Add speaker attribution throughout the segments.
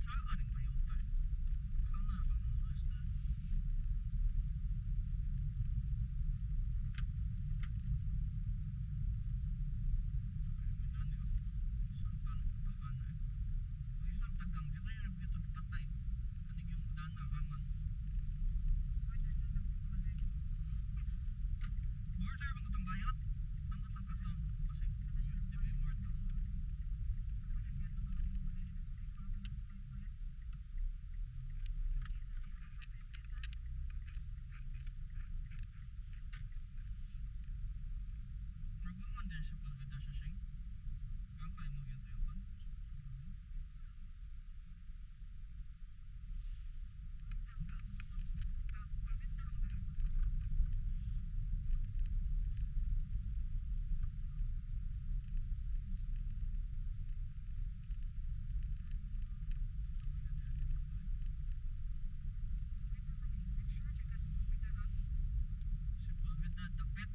Speaker 1: Saan ang bayutan? Saan na bang oras na? Border man kutong bayot. Ang katong katong kasi di ba yung border? Pero wa man din siya pulvida siya siyang. Ang kaya mo gyud tayo kan. Sepulveda dapit.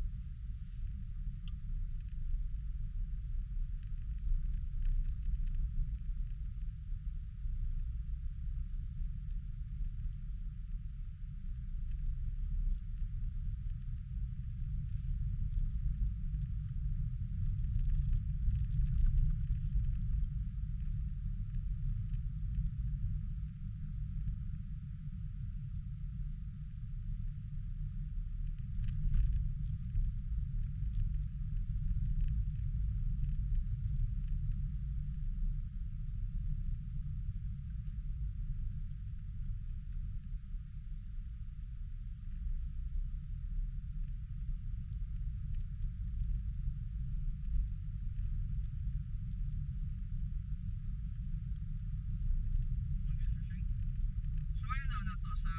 Speaker 1: So ayun na nato sa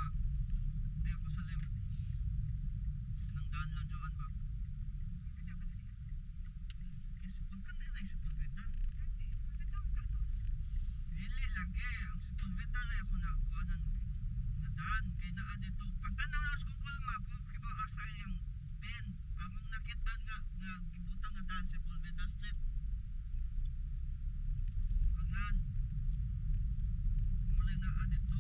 Speaker 1: di ako sa lim. Nang daan lang Joan ba? Kay Sepulveda na Sepulveda. Dili lagi ang Sepulveda ray ako na kuanan nga daan kay naa dito. Pagtanaw na sa Google Map ko kiba asa iyang pen. Among nakitaan nga nga gibutang nga daan Sepulveda Street. Angan. Mula naa dito.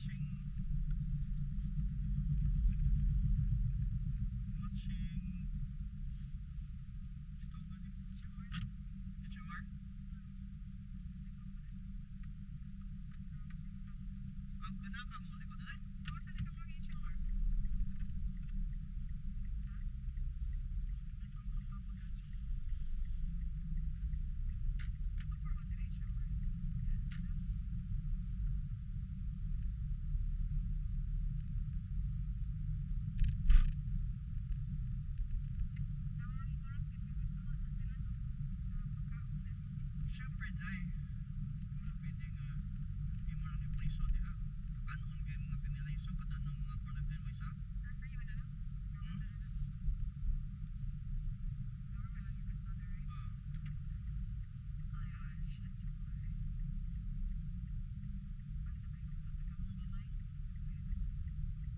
Speaker 1: Matching matching ito gani HMR. Ang gana ka mo likod na. Ito ang kasama dito. Siyempre, Jai. Wala pwede nga imo lang i-preso diha. Pakanon gyud mga piniliso kada ng mga quarantine mo isa. Hmm? Ah.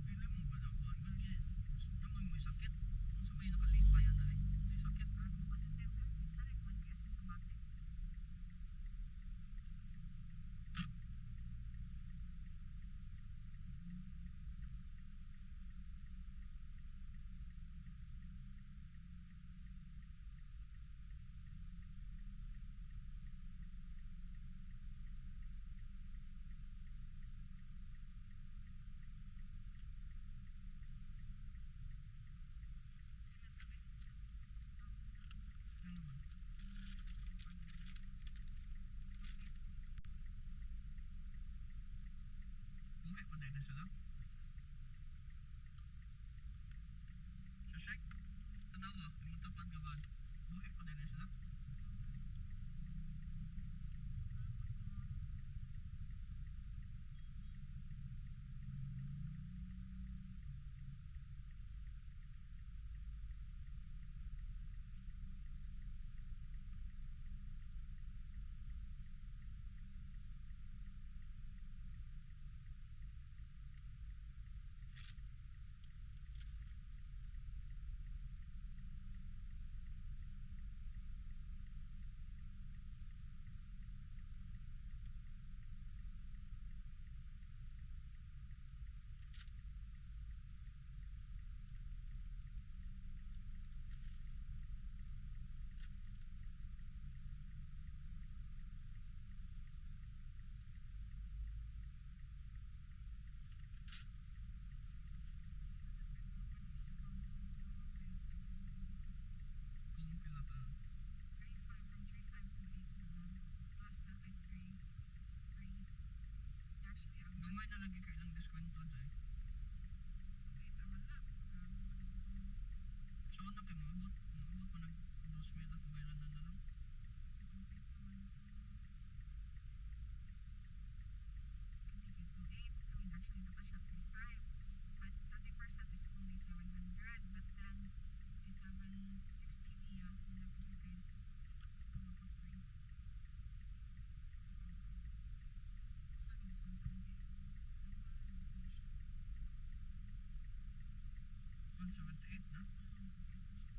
Speaker 1: Dili mo ba na kuan ba naman mo sakit? Unsa may nakalipay ana eh? May sakit ah. Ano man? Buhi pa din na sila. Shashek, tanawa, imong tapad nga ba? Buhi pa din na sila. Kung pila ta. Gamay na lagi kay ilang diskwento dyan. So na kay moabot, moabot pa nag 2,000 at bayaran na lang. 178 na? 150.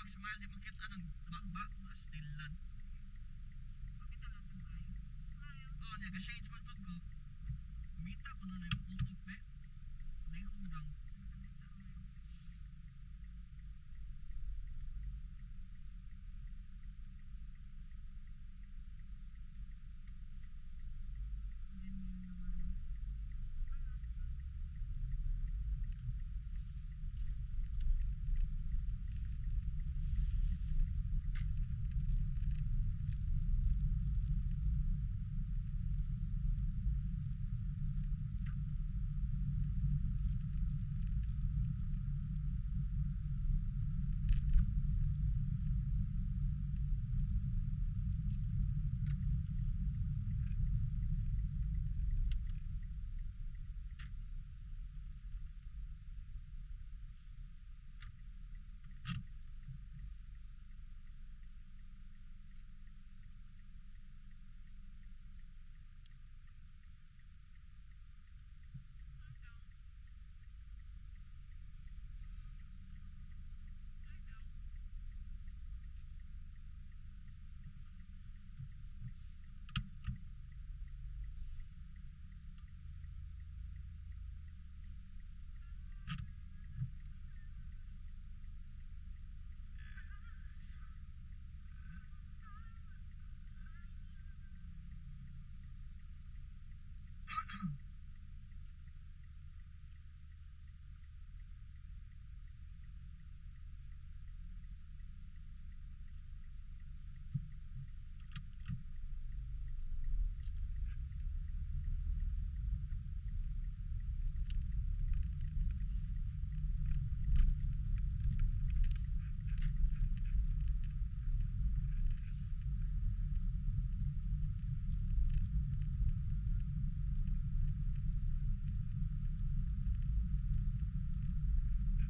Speaker 1: Pag-smile, di makita ng ba astilan.
Speaker 2: Pakita lang sa eyes. Smile.
Speaker 1: Oh, niya, ga-shades man pag ko. Mita ko na yung utok, be. Lihog lang.
Speaker 2: Nagsabit na ako ngayon. Ganyan naman. Smile. Smile down. Smile down.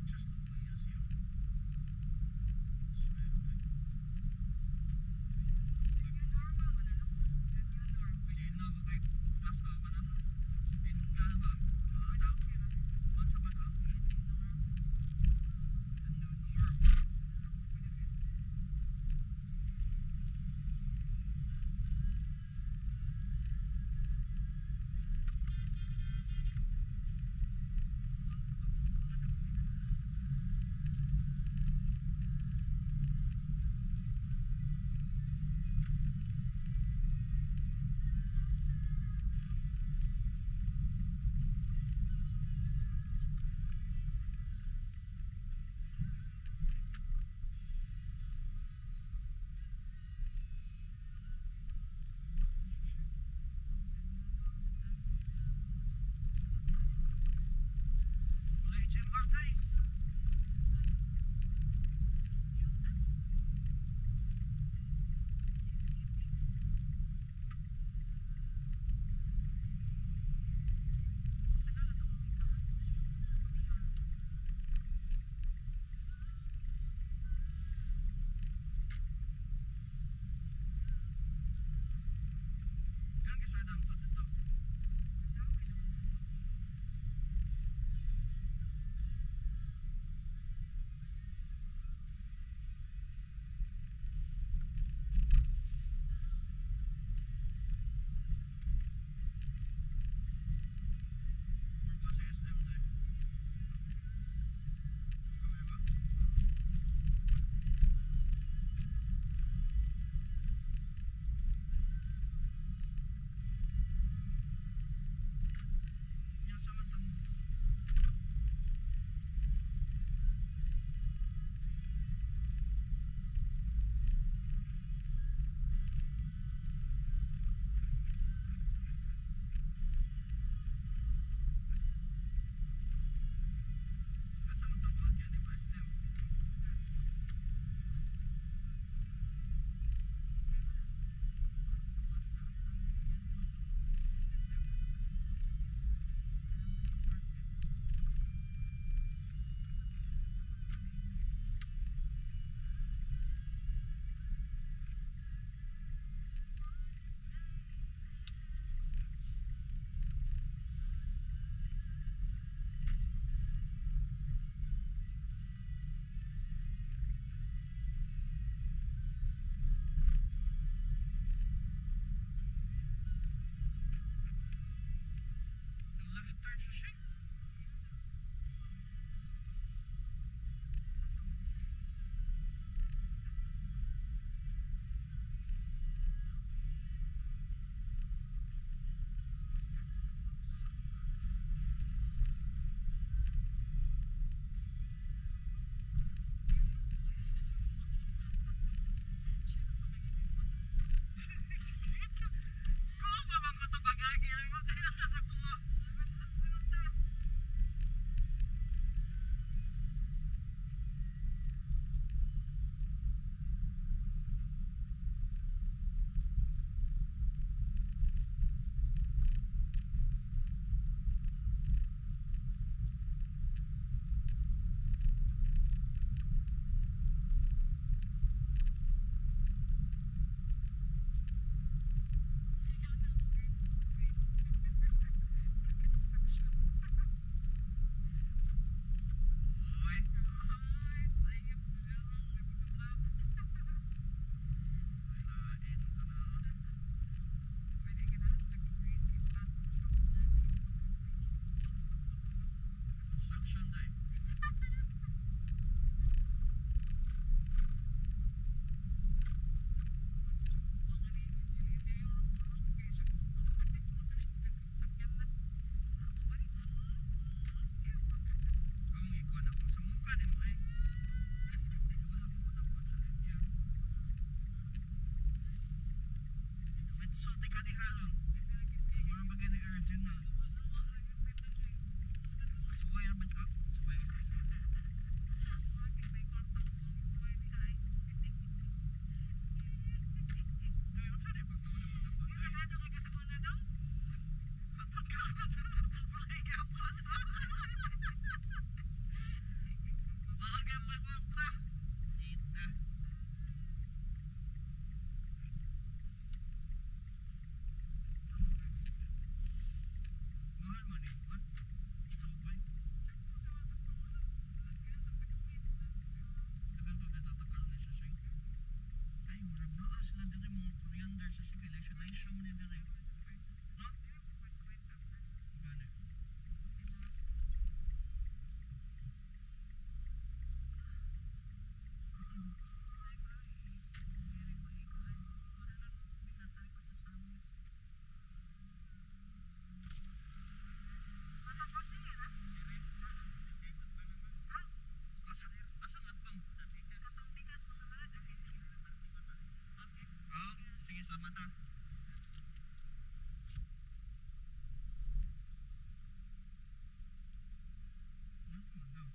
Speaker 1: Just look yes, yun.
Speaker 2: The new normal man, ano? The new norm. Pwede
Speaker 1: Sino ba kay plus ka na? Pintal ba? Ah,
Speaker 2: pwede okay ra.
Speaker 1: Unsa ba na?
Speaker 2: The new norm.
Speaker 1: The new norm.
Speaker 2: So, pwede ba?
Speaker 1: Wala HMR tay. Yan kisada ang dito. Kata sa bunga. Uy, lain ka na. Construction day. Ang ikuan ako sa mukha ni mo eh. Wala ko nagkuan sa linya. With so di ka di haron. Mura ba gani original? Suway ra man ka. Suway. Doy, unsa di pagtuon ng mga ko? Doy. Hatod ka. Pagpulay gyapon. Maaga magwag. Ita. Mahal man eh. What? Tubay. Tagal pa ba tatakal ni siya siya? Ay, murag naa sila diri mga coriander sa sige. Laysyo man ni diri. No? Gani. Asa, asa nga bang? Oh, sige, salamat ha. Ano man daw?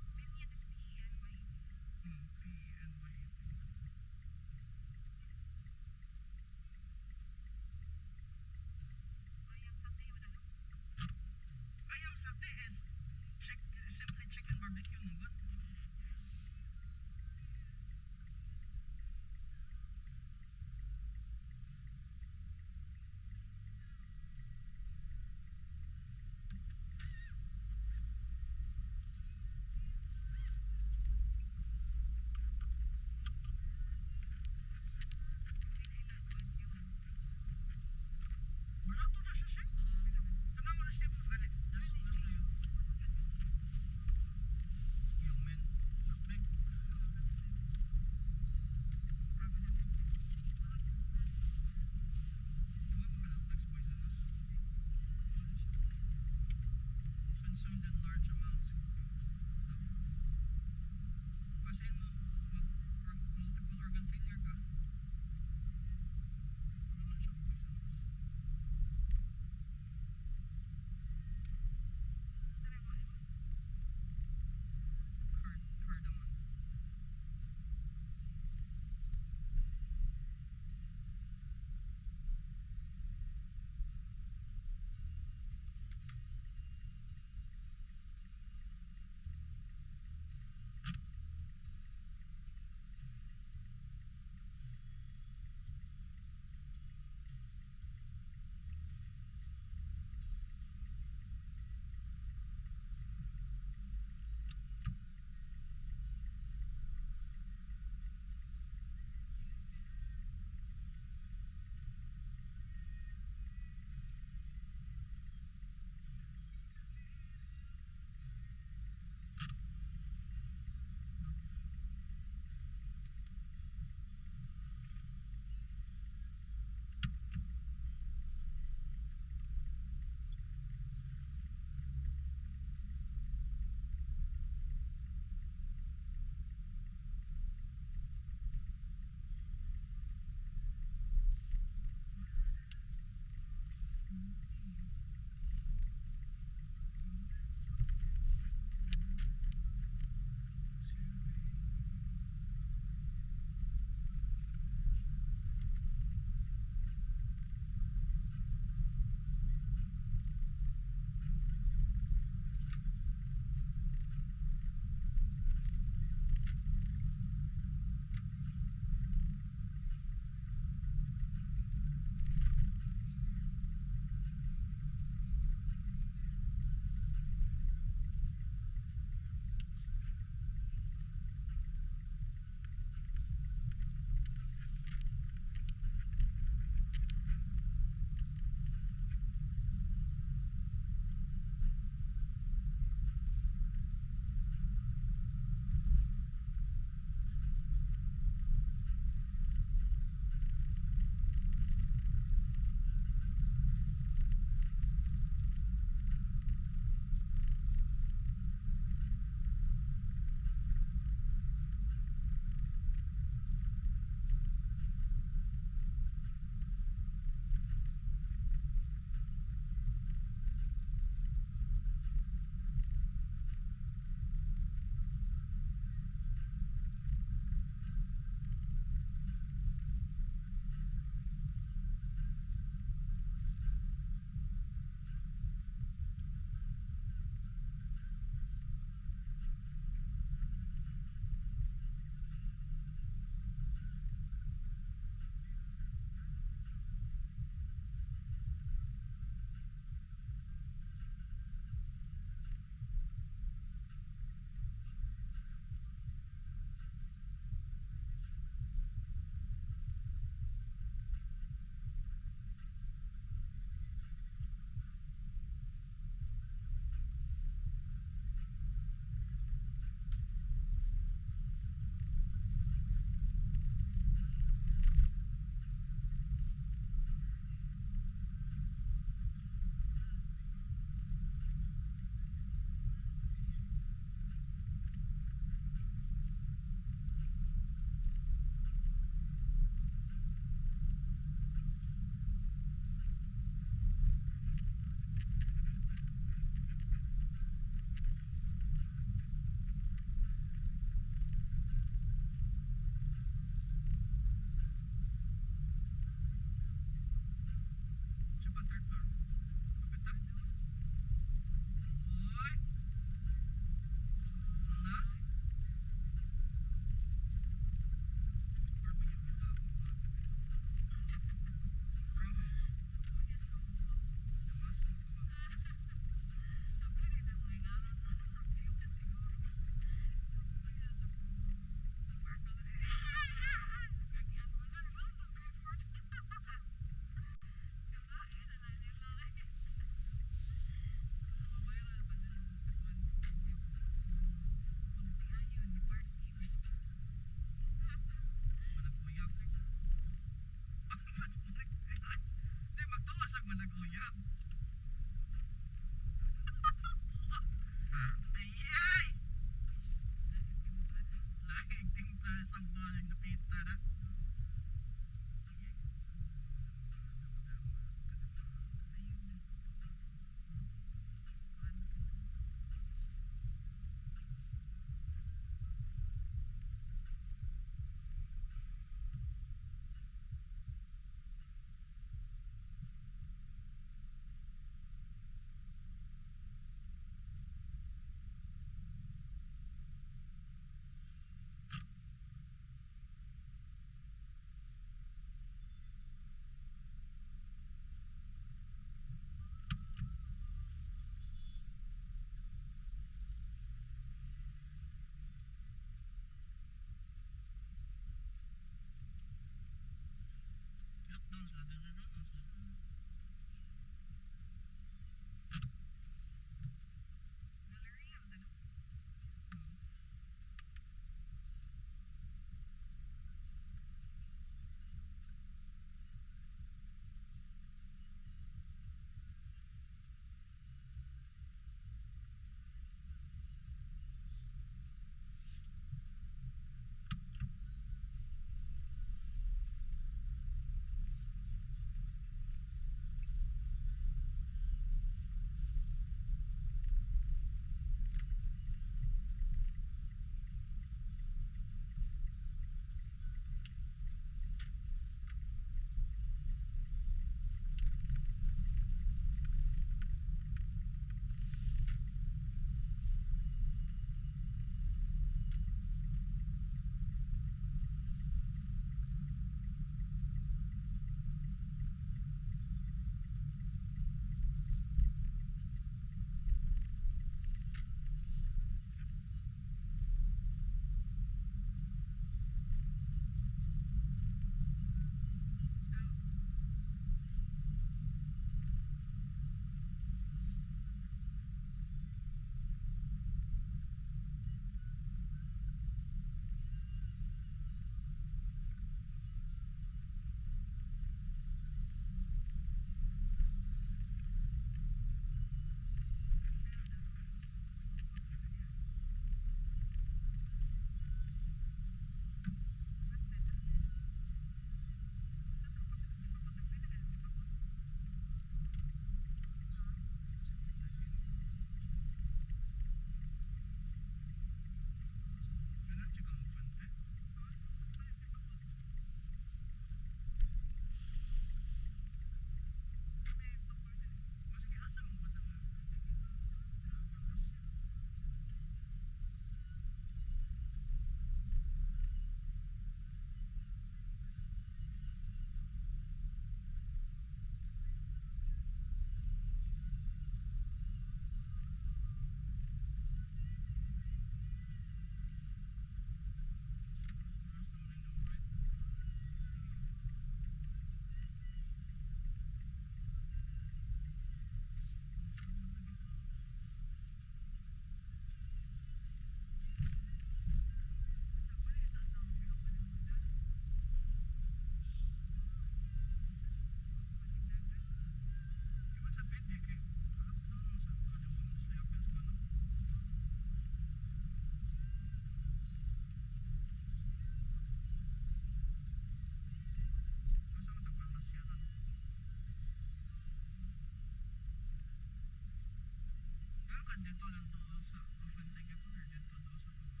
Speaker 1: Dito lang to sa Fuente gyapon or dito daw sa tuwa?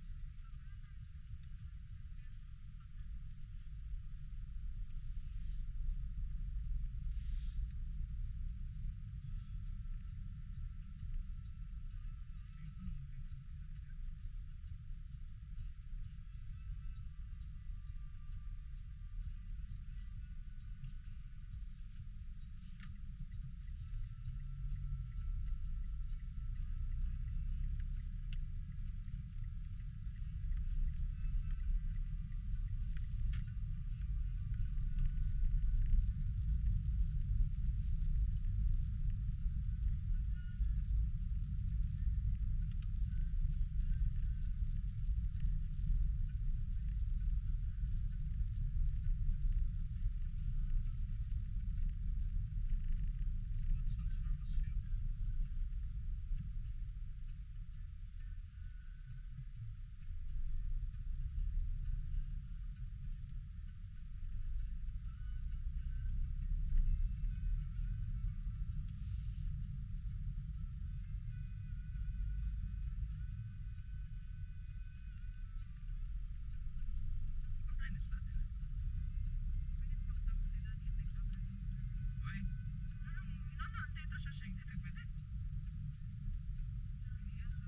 Speaker 1: Watson's Pharmacy. Okay na sa atin. Uy, anong inana dito siya siya hindi pwede. Kapit na sa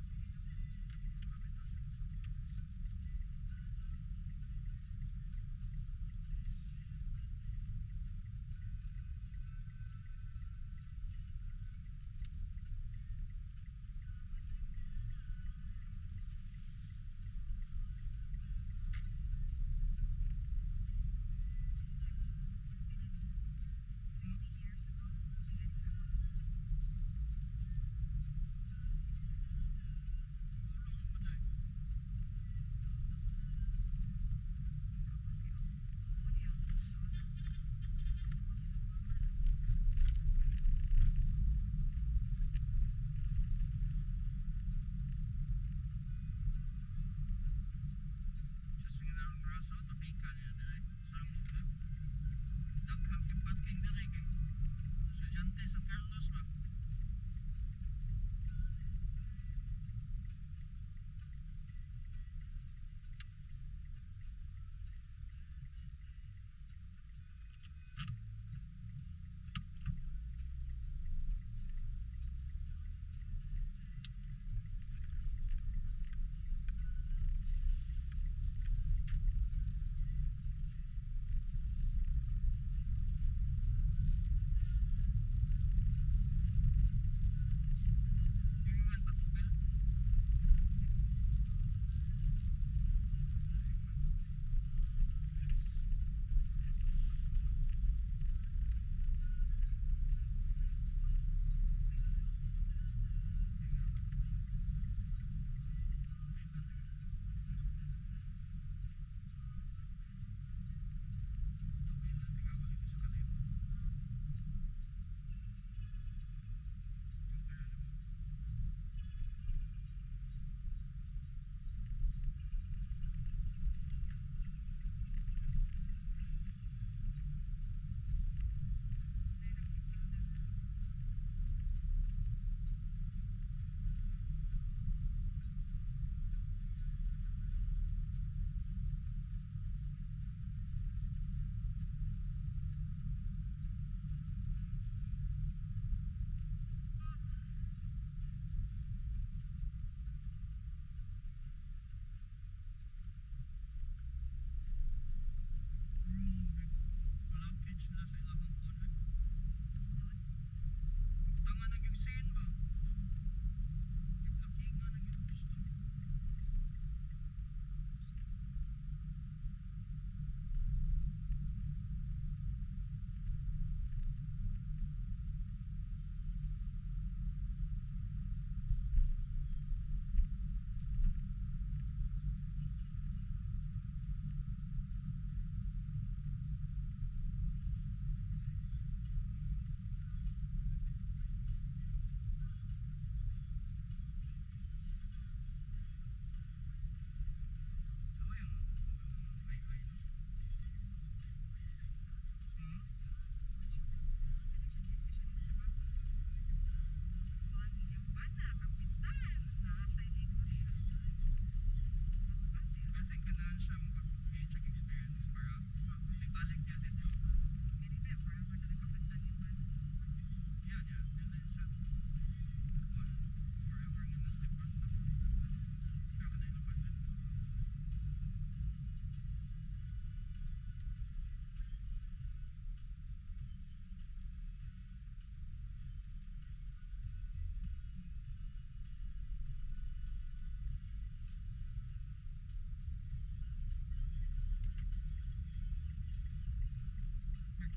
Speaker 2: 50 years ago, may ganito.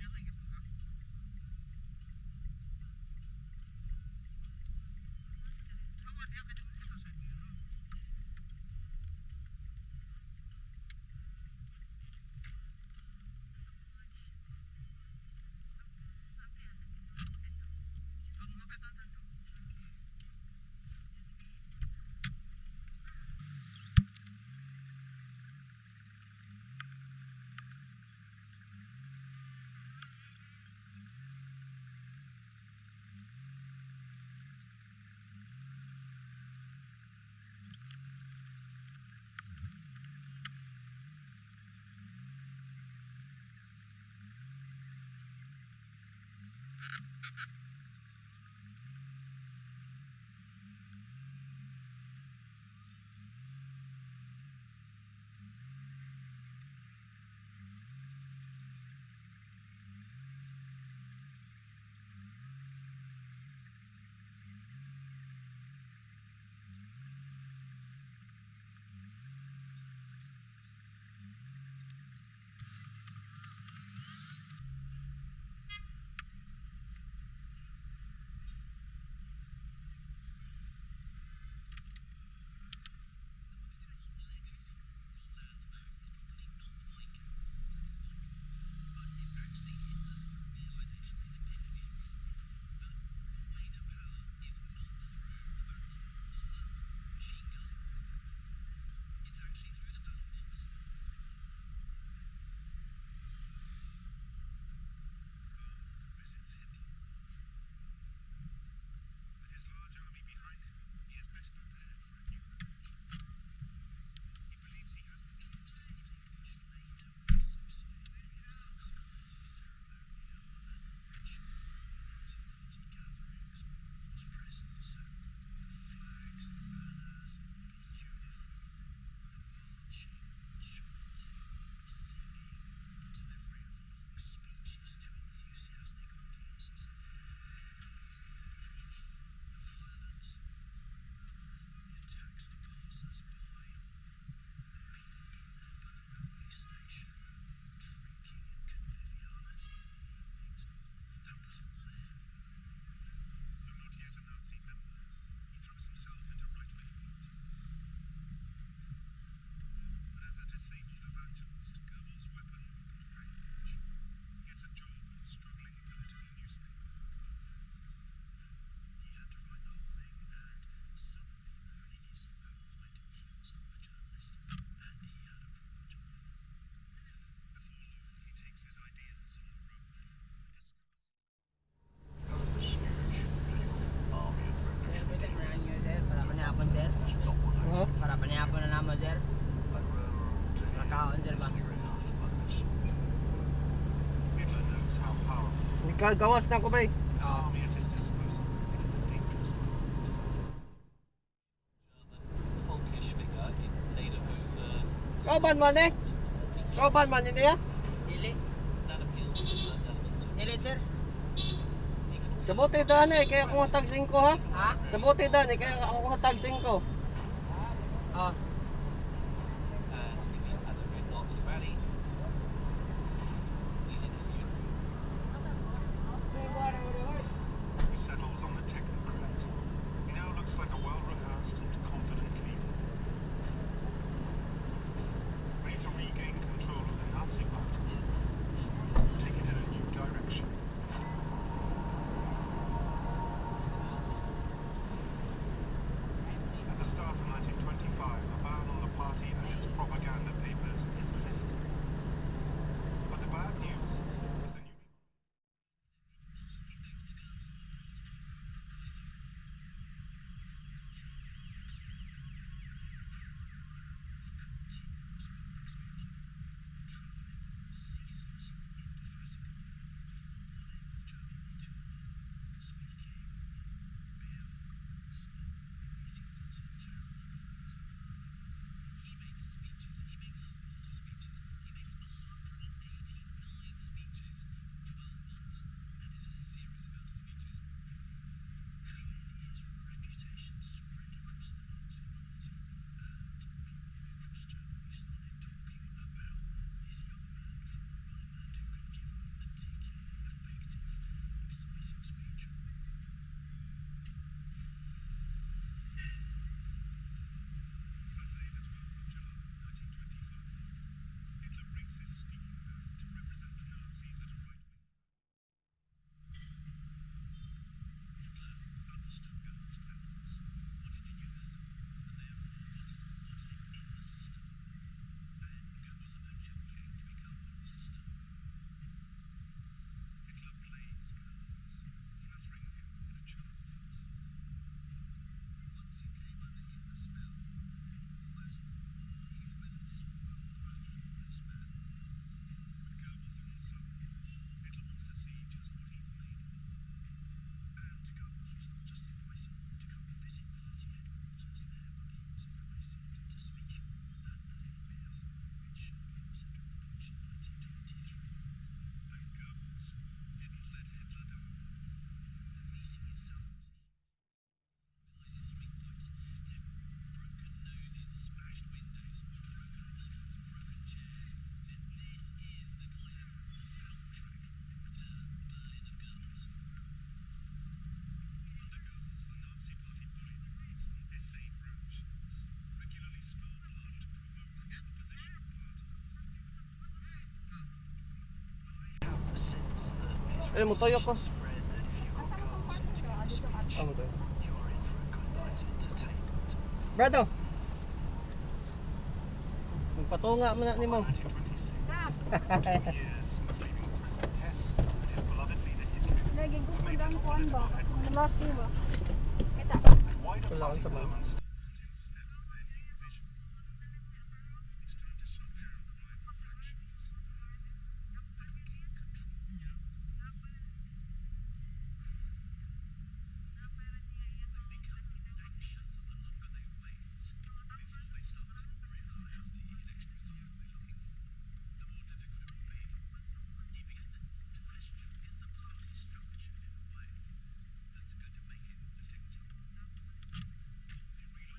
Speaker 1: Dili gyud ka. Awa diha kay mo sa mirror. Ang mga petatan ko.
Speaker 3: The most important legacy from Landsberg is probably not Mein Kampf, that is vital, but is actually Hitler's realization, his epiphany, really, that the way to power is not through the barrel of a machine gun, it's actually through the ballot box.
Speaker 4: Röhm visits Hitler. With his large army behind him, he is better prepared for a new revolution. He believes he has the troops to beat the English.
Speaker 3: Later would associate with Nazi ceremonial and ritual at Nazi party gatherings was present. So the flags, the banners, the uniform, the marching, the chanting, the singing, the delivery of long speeches to enthusiastic audiences, the violence, the attacks on passers-by, people beaten up at the railway station, drinking and conviviality in the evenings. That was all there.
Speaker 4: Though not yet a Nazi member, he throws himself into right-wing politics. But as a disabled evangelist, Goebbels' weapon will be language. He gets a job at a struggling political newspaper.
Speaker 3: He had to write the whole thing, and suddenly, though, in his own mind, he was a journalist, and he had a proper job.
Speaker 4: Before long, he takes his ideas on the road and discovers
Speaker 5: This huge political army and
Speaker 1: Sir,
Speaker 5: revolutionary
Speaker 1: pwede mo na inyo, sir. Para panihapon, sir.
Speaker 5: was not what I
Speaker 1: Para panihapon na namo, sir.
Speaker 5: But Röhm clearly
Speaker 1: Nakaon, sir, ba?
Speaker 5: is near enough, but
Speaker 4: Hitler knows how powerful
Speaker 1: Gawas na ko bay.
Speaker 4: an army at his disposal. It is a dangerous moment.
Speaker 3: German folkish figure in lederhosen,
Speaker 1: Kauban man eh.
Speaker 3: socks, walking
Speaker 1: Kauban
Speaker 3: shoes.
Speaker 1: man niya. Dili.
Speaker 3: That appeals to a certain element of
Speaker 1: Dili, sir.
Speaker 3: He can also
Speaker 1: Sa bote daan eh, kaya ako tag 5 ha.
Speaker 3: ha?
Speaker 1: Sa bote daan eh, kaya ako tag 5. Ah.
Speaker 3: And if he's at a great Nazi rally, he's in his uniform.
Speaker 4: He settles on the technocrat. He now looks like a well-rehearsed and confident leader, ready to regain control of the Nazi Party and take it in a new direction. At the start of 1925, the ban on the party and its propaganda papers is lifted. But the bad news is the newly
Speaker 3: Partly thanks to Goebbels that Donald Trump on his own.
Speaker 5: He embarks upon a program of continuous public speaking, travelling ceaselessly, indefatigably from one end of Germany to another, speaking in beer halls and meeting halls and town halls.
Speaker 3: He makes speeches. He makes a lot of speeches. He makes 189 speeches.
Speaker 1: Eh, motayo ko.
Speaker 3: Spread that if you got girls in to give a speech,
Speaker 1: Ah, motayo.
Speaker 3: you are in for a good night's entertainment.
Speaker 1: Brado. Magpatunga man na nimo.
Speaker 4: By 1926, 2 years since leaving prison, Hess and his beloved leader Hitler
Speaker 2: Lagi
Speaker 4: have made
Speaker 2: gusto ang
Speaker 4: little
Speaker 2: kuan ba?
Speaker 4: political headway,
Speaker 2: Laki ba? Kita.
Speaker 4: and wider
Speaker 1: Wala
Speaker 4: party
Speaker 1: akong sabay.
Speaker 4: elements stand in step with their new vision. It's time to shut down rival factions and regain control.
Speaker 5: They become anxious the longer they wait before they start to realise the election results that they're looking for, the more difficult it will be. You begin to question, is the party structured in a way that's going to make it effective? They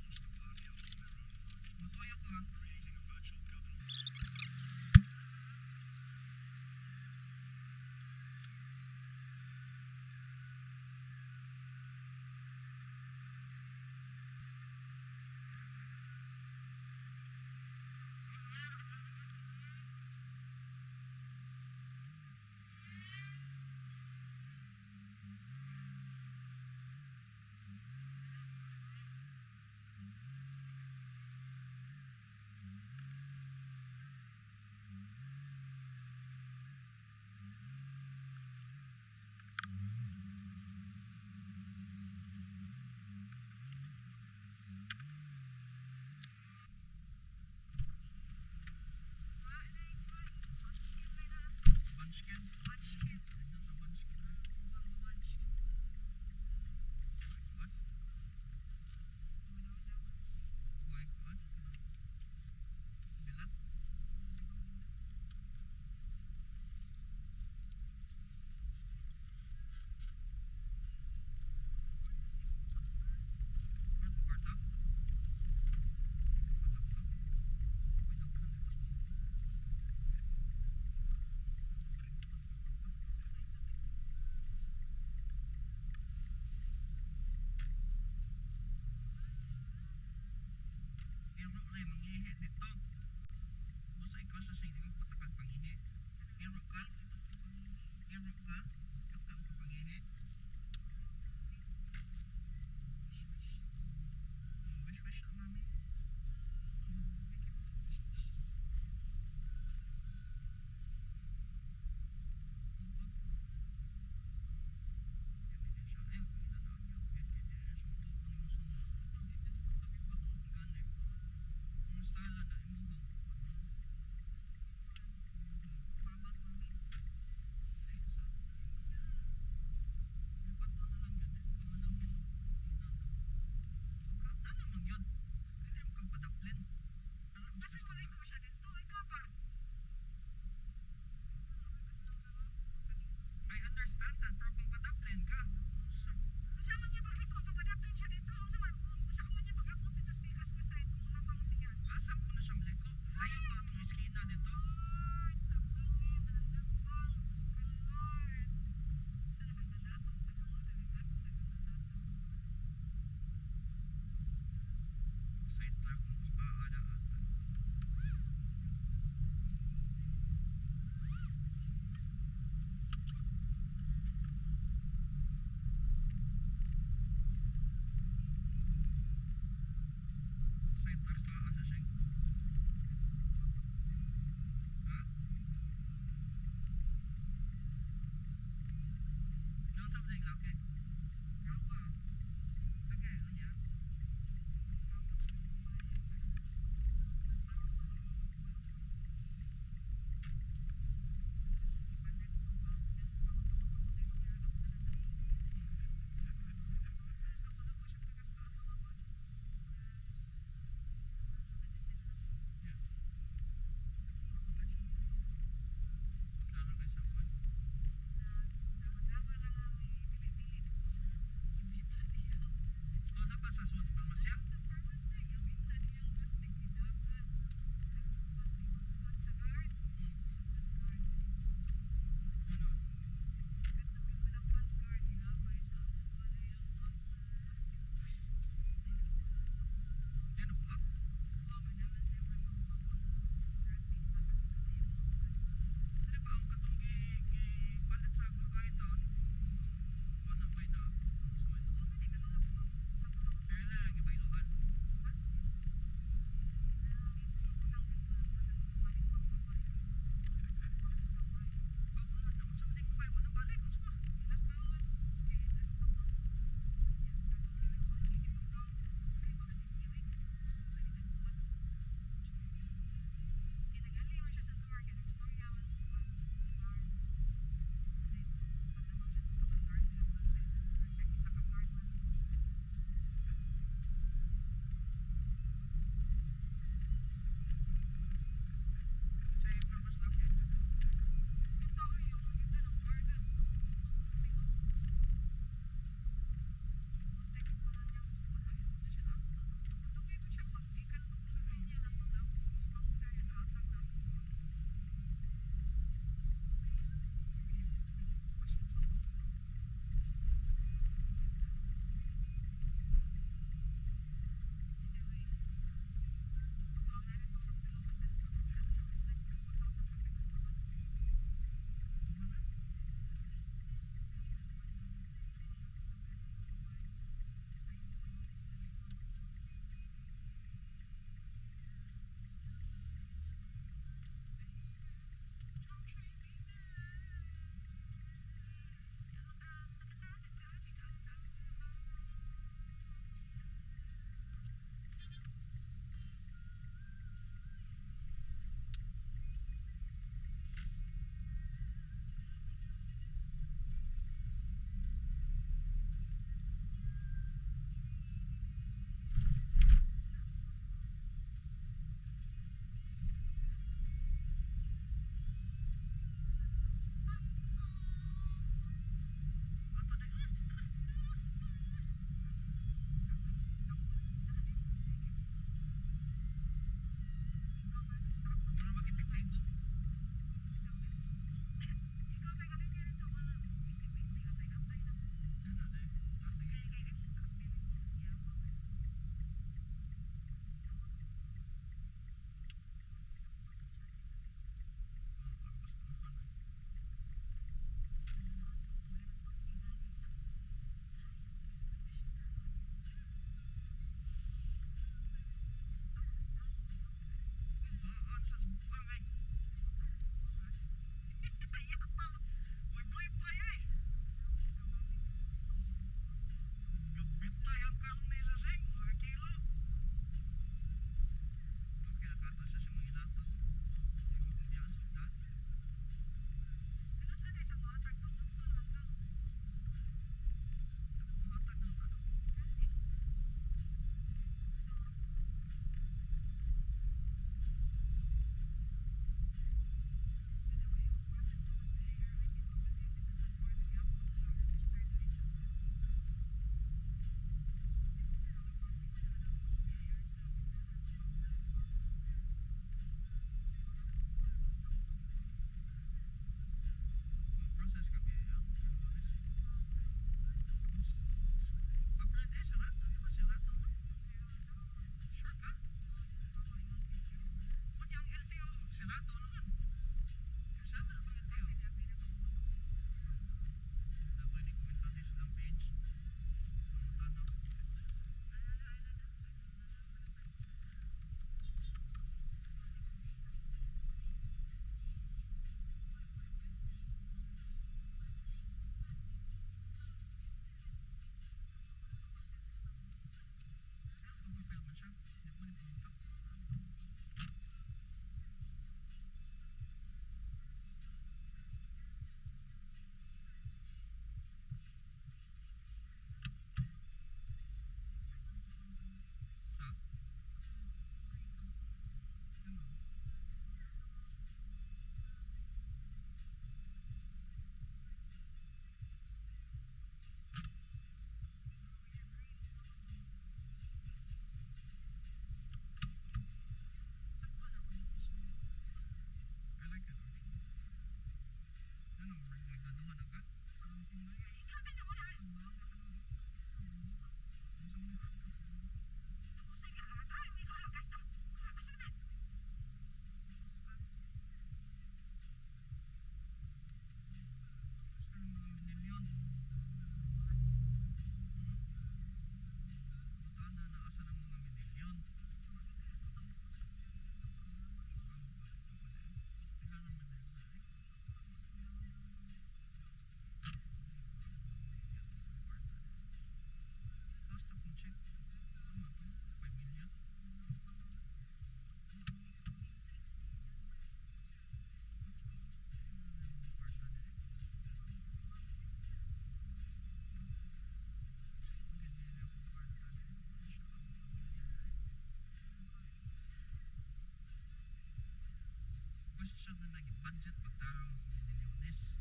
Speaker 1: Question na nag-budget pagtarong ni De Leones.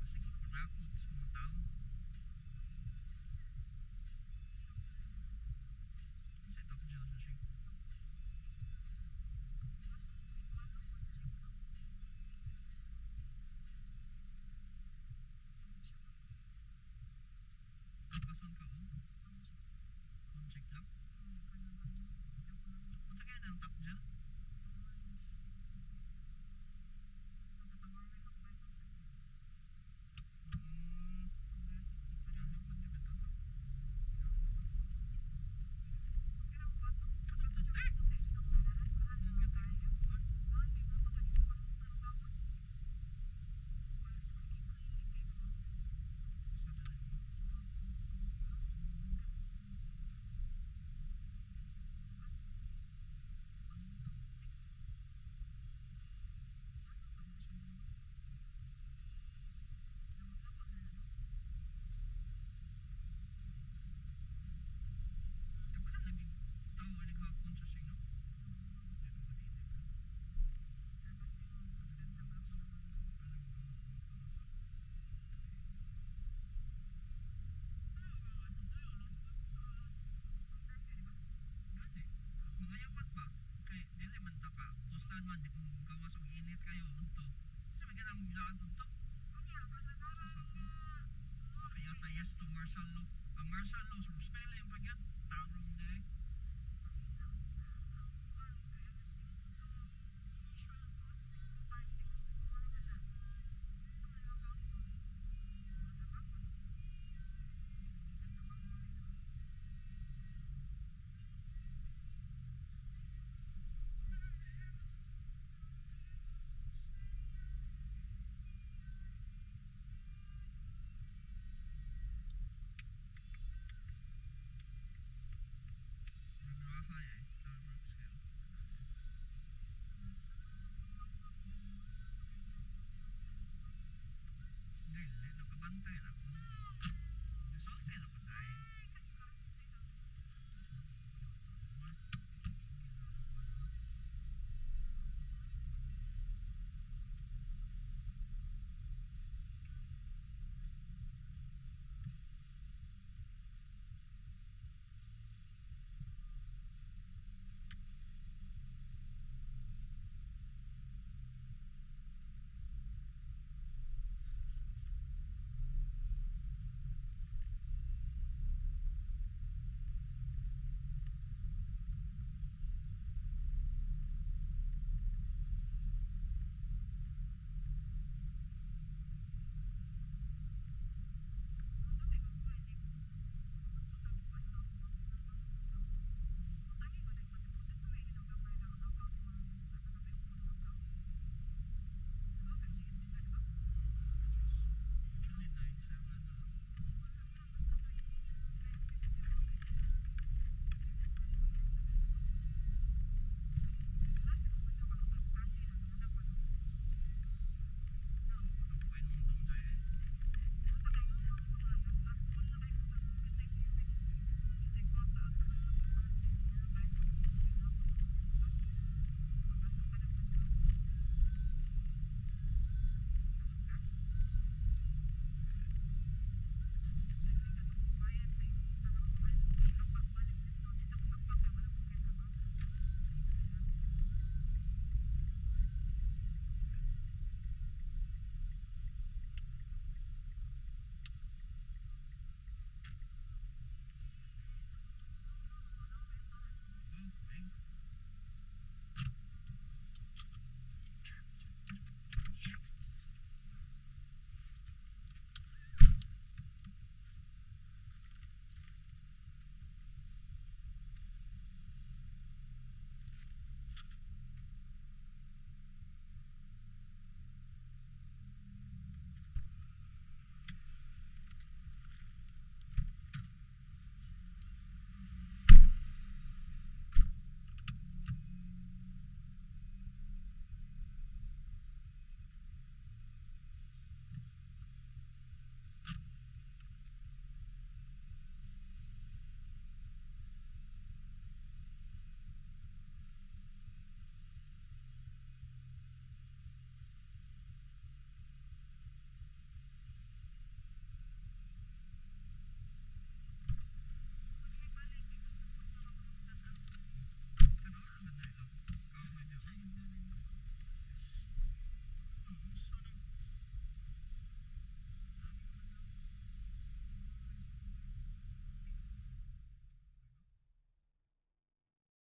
Speaker 1: Kasi kurakot sa mga tao. Sa top jail na siya. Kason ka og contract lang. Unsa kaya nang top jail? Ano po di ba ito? Kaputi! Ano ba ito? Sa dali mo. Daghan lagi tao ay naghakon sa sing, no? Di ba madinit ka? Alam ko, gani. Mga yawat ba? Kay dili man ta ka uslan man di kung gawas og init kayo unto. Sa may ganang laag unto. Kaya ta yes to martial law. Ang martial law sa spell yung pagyud tarong day. Nagrahay ay. Starbucks kayo. Dili nakabantay lang.